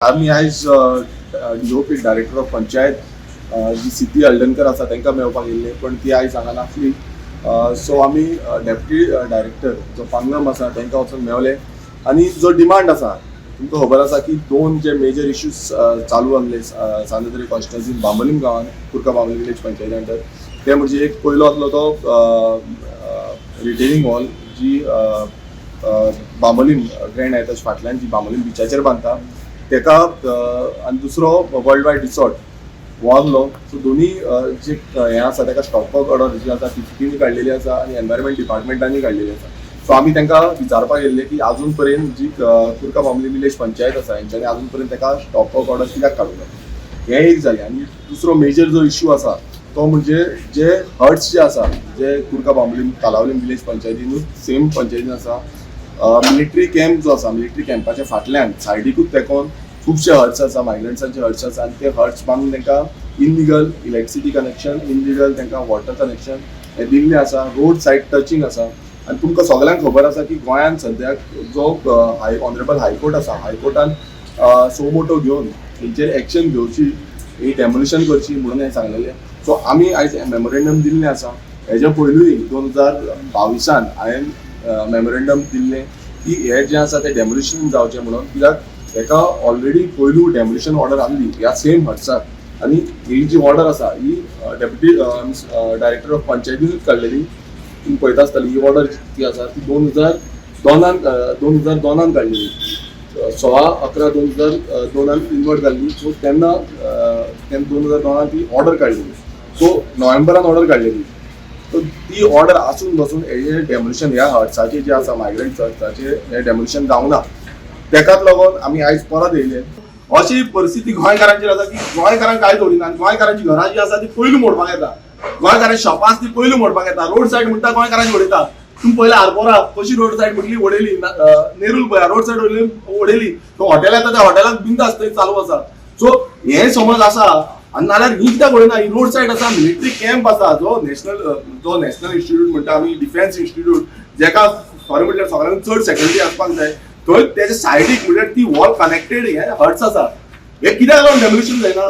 आमी आयज DOP, director of panchayat जी सिद्धी हळदणकर आसा, तांकां मेळपाक येयल्ले, पण ती आयज हांगा नासली. सो आमी डेप्युटी डायरेक्टर जो पांगम आसा तांकां वचून मेवले आनी जो डिमांड आसा, तुमकां खबर आसा की दोन जे मेजर इश्यूज चालू आहले सांतेरी कॉन्स्टिट्युन्सीन, बांबोलीम गांवान, कुर्का बांबोलीम विलेज पंचायती अंडर, ते म्हणजे एक पयलो आसलो तो रिटेनिंग वॉल जी अ, अ, बांबोलीम ग्रँड हायताच्या फाटल्यान जी बांबोलीम बिचाचेर बांदता तेका आनी दुसरो वर्ल्ड वायड रिसॉर्ट हो आहलो. सो दोन्ही जे हें आसा, तेका स्टॉप वर्क ऑर्डर जी आसा टीसीपीनी काडलेली आसा आनी एनवायरमेंट डिपार्टमेंटांनी काडलेली आसा. सो आमी तांकां विचारपाक येयल्ले की आजून पर्यंत जी कुर्का बांबोली विलेज पंचायत आसा, हेंच्यांनी आजून पर्यंत तेका स्टॉप वर्क ऑर्डर कित्याक काडूंक ना? हें एक जालें. आनी दुसरो मेजर जो इश्यू आसा तो म्हणजे जे हट्स जे आसा, जे कुर्का बांबोलीम, कालावलीम विलेज पंचायतीनूच, सेम पंचायतीन आसा, मिलिटरी कॅम्प जो आसा, मिलिटरी कॅम्पाच्या फाटल्यान सायडीकूच तेकोन खुबशे हट्स आसा, मायग्रंट्सांचे हट्स आसा आनी ते हट्स बांदून तांकां इनलिगल इलेक्ट्रिसिटी कनेक्शन, इनलिगल तांकां वॉटर कनेक्शन हें दिल्लें आसा. रोड सायड टचिंग आसा आनी तुमकां सगल्यांक खबर आसा की गोंयांत सद्याक जो हाय ऑनरेबल हायकोर्ट आसा, हायकोर्टान सो मोटो घेवन हेंचेर एक्शन घेवची, ही डेमोलिशन करची म्हणून हें सांगलेलें. सो आमी आयज मेमोरेंडम दिल्लें आसा. हेज्या पयलूय 2022 हांवें मेमोरेंडम दिल्लें की हे जें आसा तें डेमोलिशन जावचें म्हणून, कित्याक हेका ऑलरेडी पयलू डेमोलिशन ऑर्डर आहली ह्या सेम हट्साक आनी ही जी ऑर्डर आसा ही डेप्युटी डायरेक्टर ऑफ पंचायतीनूच काडलेली. तुमी पळयता आसतली, ही ऑर्डर जी आसा ती 2002 , 2002 काडलेली. 16/11/2002 इन्वर्ट जाल्ली. सो तेन्ना तेन्ना 2002 ती ऑर्डर काडलेली. सो नोव्हेंबरान ऑर्डर काडलेली. सो ती ऑर्डर आसून बसून हेजें डेमोलिशन ह्या हट्साचें जे आसा, मायग्रंट हट्साचें, हें डेमोलिशन जावंक ना. तेकाच लागून आमी आयज परत येयले. अशी परिस्थिती गोंयकारांचेर आसा की गोंयकारांक कांय दवरिना आनी गोंयकारांची घरां जी आसा ती पयलू मोडपाक येता, गोंयकारांची शॉपां आसा ती पयलू मोडपाक येता. रोड सायड म्हणटा, गोंयकारांची उडयता. तुमी पयले आरपोरा कशी रोड सायड म्हटली, उडयली. नेरूल पळया, रोड सायड उडयली. तो हॉटेल येता, त्या हॉटेलाक बिंदास थंय चालू आसा. सो हे समज आसा आनी नाल्यार ही कित्याक उडयना? ही रोड सायड आसा, मिलिटरी कॅम्प आसा, जो नॅशनल इन्स्टिट्यूट म्हणटा आमी, डिफेन्स इन्स्टिट्यूट, जेका खरें म्हटल्यार सगळ्यांत चड सेक्युरिटी आसपाक जाय, थंय तेच्या सायडीक, म्हणल्यार ती वॉल कनेक्टेड हे हट्स आसा. हे कित्याक लागून डेमोलिशन जायना?